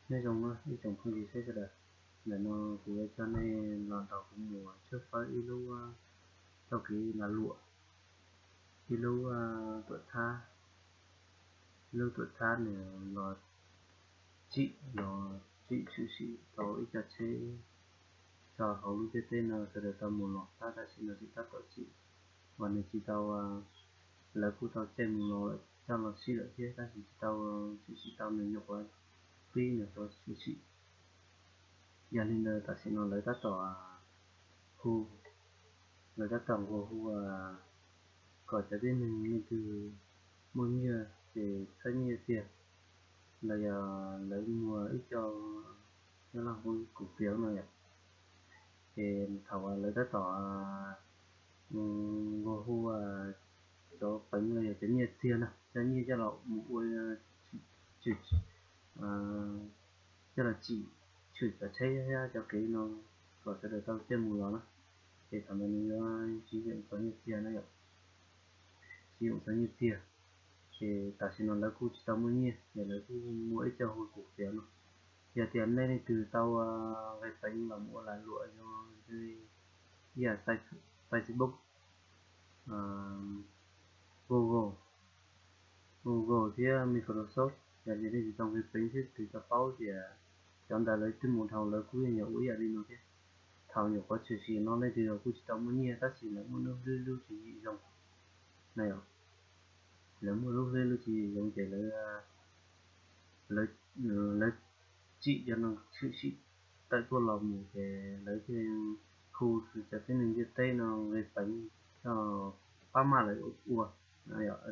Nyob zoo ib tsoom phooj ywg sawv daws, ntawm no kuv yuav coj nej los nrog kuv mus tshawb fawb ib lub txoj kev lag luam, ib lub tuam txhab, ib lub tuam txhab nws los tsim, los tsim tshwm sim tau ib co tsheb txog hauv lub ntiaj teb no sawv daws tau mus los tab tam sim no tsis tab tom tsim, uas nws tsis tau, lawv kuj tau caij mus los coj los sib lawm thiab tab sis tsis tau tshwm sim tau nws nyuam qhuav pib nws qhuav tshwm sim. Yog li ntawd tam sim no lawv tab tom hu, lawv tab tom nqua hu kom cov tib neeg leej twg muaj nyiaj ces txhawb nyiaj txiag, los yog lawv muag ib co nyob los hu củ phiếu no yom. Ces thaum lawv tab tom nqua hu cov peev los yog cov nyiaj txiag no, cov nyiaj coj los mus ua, coj los tsim tshwm cov tsheb thiab cov kev no kom sawv daws tau caij mus los na. Ces thaum ntawd nws yuav tsis yoom txog nyiaj txiag na yom, tsis yoom txog nyiaj txiag. Ces tam sim no lawv kuj tsis tau muaj nyiaj ces lawv kuj muaj ib co hu củ phiếu no. Yog tias nej leej twg tau nqe peev los mus ua lag luam yog ib yam Facebook, Google, Google thiab Microsoft, yog tias nej tsis tau nqe peev thiab tsis tau paub tias cov ntawd lawv twb mus dhau lawv kuj yeej yuav ua ib yam li no thiab. Thaum nyuam qhuav tshwm sim no leej twg los kuj tsis tau muaj nyiaj tab sis lawv muaj lub hlwb lub tswv yim zoo na yom. Lawv muaj lub hlwb lub tswv yim zoo ces lawv, lawv tsim cov no tshwm sim tawm tuaj los mus ces lawv thiaj hu cov tib neeg ntiaj teb no nqe peev coj pab maj lawv ua,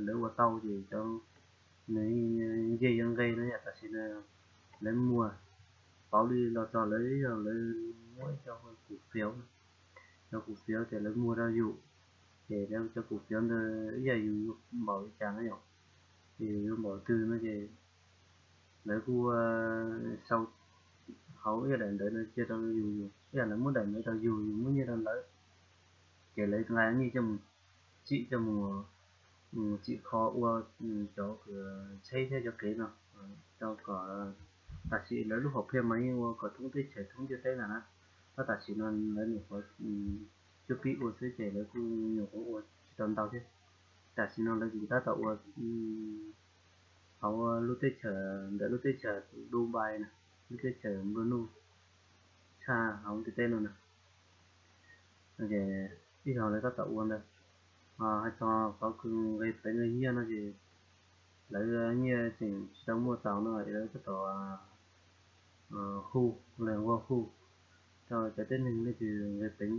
lawv ua tau ces cov nws nce yuav nqe no yom. Tam sim no lawv muag pauv li los txog lawv yog lawv muab ib co củ phiếu, cov củ phiếu ces lawv muag rau yus, ces cov cov củ phiếu ntawd ib yam yus yuav npaum li cas na yom. Ces yus yuav npaum twg no ces lawv kuj sau hauv ib yam daim ntawv no cia rau yus, yus ib yam lawv muab daim ntawv rau yus, yus muab nyiaj rau lawv, ces lawv nqa nyiaj coj mus tsim, coj mus tsim kho ua cov tsheb thiab cov kev no rau kom tam sim lawv lub hom phiaj mas yeej ua kom thoob teb chaws thoob ntiaj teb lawm na. Tab tam sim no lawv nyuam qhuav cuab pib ua xwb ces lawv kuj nyuam qhuav ua tsis tau ntau thiab. Tam sim no lawv tseem tab tom ua hauv lub teb chaws, ntawm lub teb chaws Dubai na, lub teb chaws nplua nuj tshaj hauv ntiaj teb no na. Ces ib zaug lawv tab tom ua ntawd, hais txog qhov kws nqe peev nqe nyiaj no ces lawv nyiaj tseem tsis tau muaj txaus no lawv tab tom hu, lawv nqua hu rau cov tib neeg leej twg nqe peev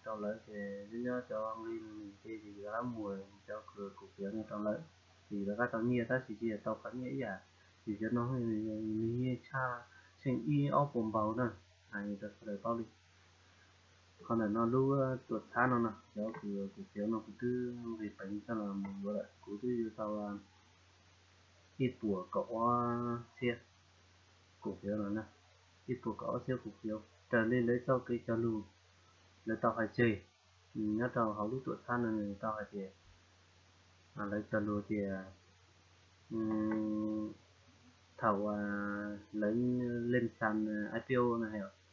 rau lawv ces nyob nyob cov nqe nws ces yus rov qab muag cov củ phiếu no rau lawv, ces yus rov qab tau nyiaj tab sis tsis yog tau qhov nyiaj ib yam yus cov no, nws yeej tshaj tsheej ib ob puas npaug na, hais rau sawv daws paub li. Qhov ntawm no lub tuam txhab no no cov củ phiếu no kuv twb nqis peev coj los mus yuav lawm, kuv twb yuav tau ib puas kaum ob txhiab củ phiếu no na, ib puas kaum ob txhiab củ phiếu raws li lawv txoj kev cog lus lawv tau hais tseg. Nyob rau hauv lub tuam txhab no nws tau hais tias lawv cog lus tias thaum lawv lên sàn ai pi ô na,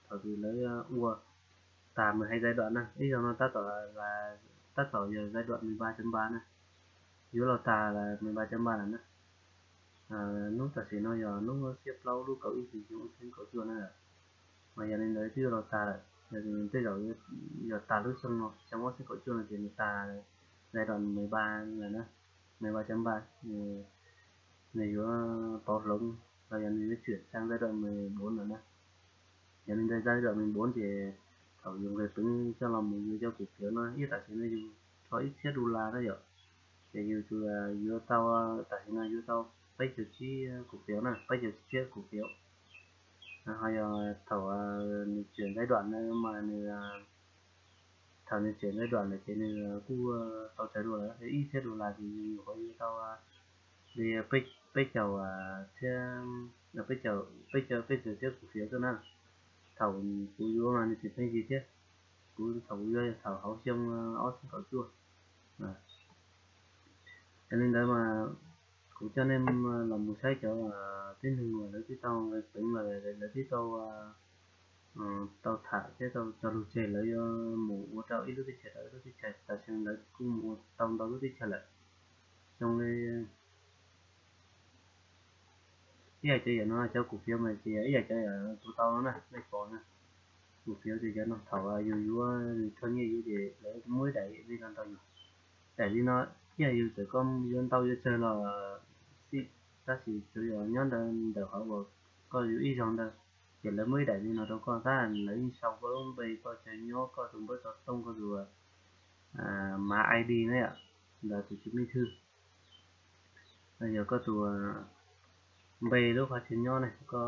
thaum twg lawv ua tag mười hai giai đoạn na, ib zaug no tab tom, tab tom yog giai đoạn mười ba chấm ba na, yuav los tag là mười ba chấm ba lawm na. Hnub tam sim no yog hnub xiab plaub lub kaum ib hlis xyoo ob txhiab kaum cuaj na. Mas yog li ntawd twb yuav los tag lawm, tej zaum yog tag lub xyoo no, xyoo ob txhiab kaum cuaj no ces nws tag giai đoạn mười ba lawm na, mười ba chấm ba, nws yuav pauv hloov los yog nws yuav chuyển sang giai đoạn mười bốn lawm na. Yog li ntawd giai đoạn mười bốn ces thaum yus nqis peev coj los mus yuav cov củ phiếu no ib yam tam sim no yus rho ib txhiab đô la na yom, ces yus tsuas yuav tau, tam sim no yuav tau peb caug tsib củ phiếu na, peb caug tsib txhiab củ phiếu. Ho yog thaum nws chuyển giai đoạn no mas nws, thaum nws chuyển giai đoạn lawm ces nws kuj tau tsawg dua lawm, ib txhiab đô la ces yus nyuam qhuav yuav tau li peb caug txhiab, peb caug, peb caug txhiab củ phiếu xwb na. Thaum kuv yuav mas nws tseem pheej yig thiab, kuv thaum kuv yuav yog thaum hauv xyoo ob txhiab kaum cuaj. Yog li ntawd mas Kuv coj nej los mus saib cov tib neeg uas lawv twb tau nqe peev los lawv twb tau tau tham thiab tau tso lug tseg, lawv yuav mus ua rau ib lub teb chaws rau ib lub teb chaws, tam sim no lawv kuj mus ua tau ntau lub teb chaws lawm. Zoo li ib yam cov yam no cov cus fiav mas ces ib yam cov yam kuv tau no na, nej pom na. Cus fiav ces cov no thaum yus yuav rho nyiaj yuav ces lawv muab ib daim li no rau yus. Daim li no ib yam yus txawm koj yuav ntau yuav tsawg los xij, tab sis tsuas yog nyob ntawm hauv uas koj yuav ib zaug ntawd ces lawv muab ib daim li no rau koj, tab lawv yeej sau koj lub npe, koj chaw nyob, koj tus npawb xov tooj, koj tus mav I D na yom, ntawd tus chứng minh thư, yog koj tus npe lub qhov chaw nyob ne, koj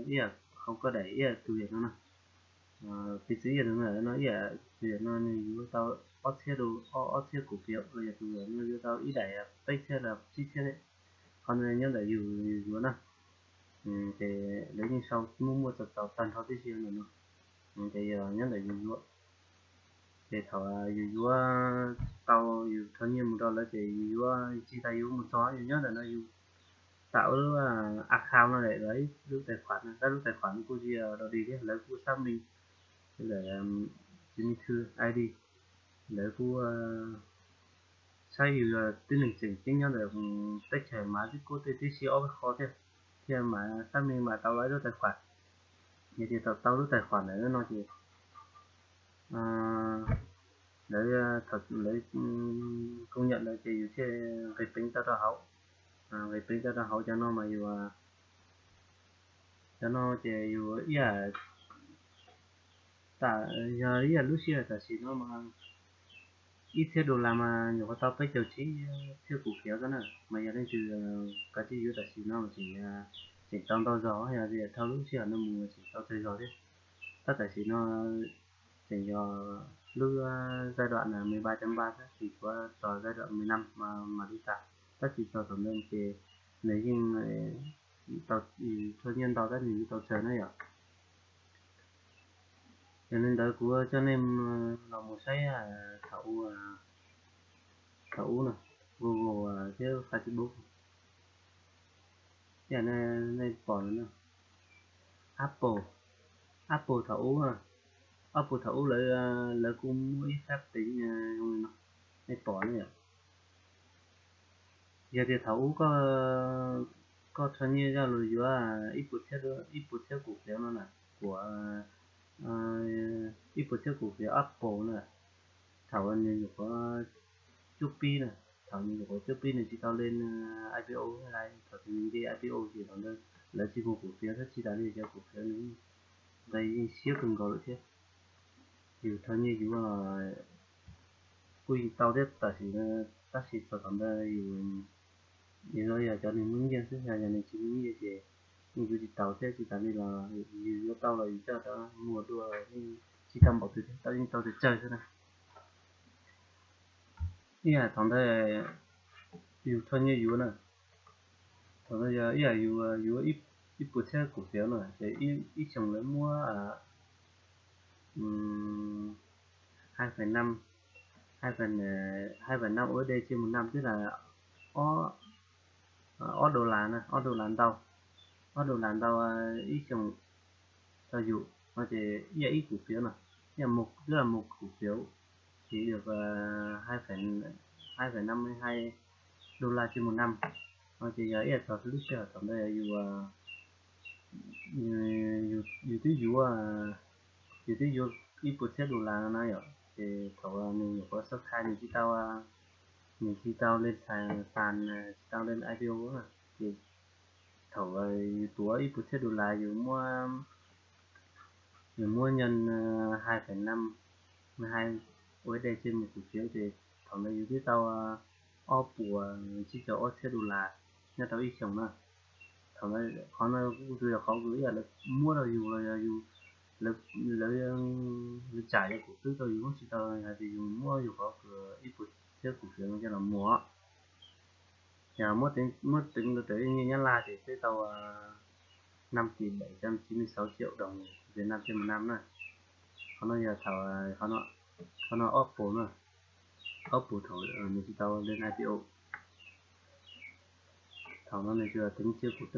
ib yam hauv koj daim ib yam tus yam no na. Piv txwv ib yam tus no, no ib yam tus yam no nws yuav tau ob txhiab, ob txhiab cus fiav, los yog tus yam no yuav tau ib daim peb txhiab los tsib txhiab li. Qhov no nyob ntawm yus yuav na, ces lawv yeej sau muaj muaj txaus txaus tag nrho tib si ntawm no, ces yog nyob ntawm yus yuav. Ces thaum yus yuav tau, yus rho nyiaj mus rau lawv ces yus yuav tsis tas yus mus txog, yus nyob ntawm no yus tam ua lub account no lawm, lub tais khuam no, tab lub tais khuam no kuj tsis yog dog dig thiab, lawv kuj xác minh lawm, chứng minh thư I D, lawv kuj saib yus yog tib neeg tseem ceeb nyob ntawm teb chaws Mav Xib Kub tej tib si ob peb qho thiab, thiaj mam xác minh mam tau lawv lub tais khuam. Yog tias tau lub tais khuam ntawm no ces lawv, lawv công nhận lawm ces yus thiaj nqis peev tau rau hauv. Nqis peev tau rau hauv cov no mas yus, cov no ces yus ib yam, tam, yog ib yam lub sij hawm tam sim no mas ib txhiab dollar mas nyuam qhuav tau peb caug tsib txhiab cus fiav xwb na, mas yog leej twg kav tsij yuav tam sim no mas tseem, tseem tau ntau zog, yog tias dhau lub sij hawm no mus tseem tau tsawg zog thiab. Tab tam sim no tseem yog lub giai đoạn mười ba chấm ba tab sis tshuav txog giai đoạn mười lăm mas mam li tag, tab sis txog thaum ntawd ces nws yeej tau rho nyiaj ntau tab nws yeej tau tsawg na yom. Yog li ntawd kuv coj nej los mus saib thaum ub, thaum ub no, Google thiab Facebook. Ib yam nej pom no, Apple, Apple thaum ub, Apple thaum ub lawv, lawv kuj muaj ib phab peev zoo li no, nej pom ne yom. Yog tias thaum ub koj, koj rho nyiaj zoj lus yuav ib puas txhiab, ib puas txhiab cus fiav no na, kuv, ib puas txhiab cus fiav Apple na, thaum nws nyuam qhuav cuaj pib na, thaum nws nyuam qhuav cuaj pib nws tsis tau lên I P O, thaum nws nce I P O ces thaum ntawd lawv tsis muaj cus fiav thiab, tsis tas li cov cus fiav nws nqe yeej siab kawg nkaus lawm thiab. Yus rho nyiaj yuav los kuj yeej tau thiab, tam sim, tab sis txog thaum ntawd yus, yus yog cov neeg muaj nyiaj xwb, yog, yog neeg tsis muaj nyiaj ces yeej yuav tsis tau thiab, tsis tas li los yus yuav tau los yus coj rov muag dua yeej tsis tau npaum twg thiab, tau yeej tau tsawg tsawg xwb na. Ib yam thaum ntawd yus rho nyiaj yuav na, thaum ntawd yog ib yam yus yuav ib puas txhiab cus fiav no ces ib xyoos lawv muab hai phẩy năm, hai phẩy năm U S D trên một năm, tức là ob, ob đô la na, ob đô la ntau, ob đô la ntau ib xyoos rau yus no ces ib yam ib cus fiav no, ib yam một, tức là một củ phiếu chỉ được hai phẩy, hai phẩy năm mươi hai đô la trên một năm. No ces yog ib yam txog lub sij hawm thaum ntawd yus, yus twb yuav, yus twb yuav ib puas txhiab đô la no na yom, ces thaum nws nyuam qhuav sab thai nws tsis tau, nws tsis tau lên sàn, sàn, tsis tau lên I P O na, ces thaum yus tuav ib puas txhiab đô la yus muab, yus muab nhân hai phẩy năm mươi hai U S D trên một củ phiếu ces thaum ntawd yus twb tau ob puas tsib caug ob txhiab đô la nyob rau ib xyoos na. Thaum ntawd qhov no kuj tsis yog qhov kws ib yam lawv muab rau yus los yog yus, lawv, lawv tsam yog cov kws tau yus, tsis tau hais tias yus muab yus qhov kws ib puas txhiab củ phiếu no coj los muag. Yog muab tính rau tus nyiaj Nyab Laj ces twb tau năm tỷ bảy trăm chín mươi sáu triệu đồng Việt Nam trên một năm na. Qhov no yog thaum, qhov no Apple na, Apple thaum nws tsis tau lên I P O. Thaum no nws tsuas teev cia kuv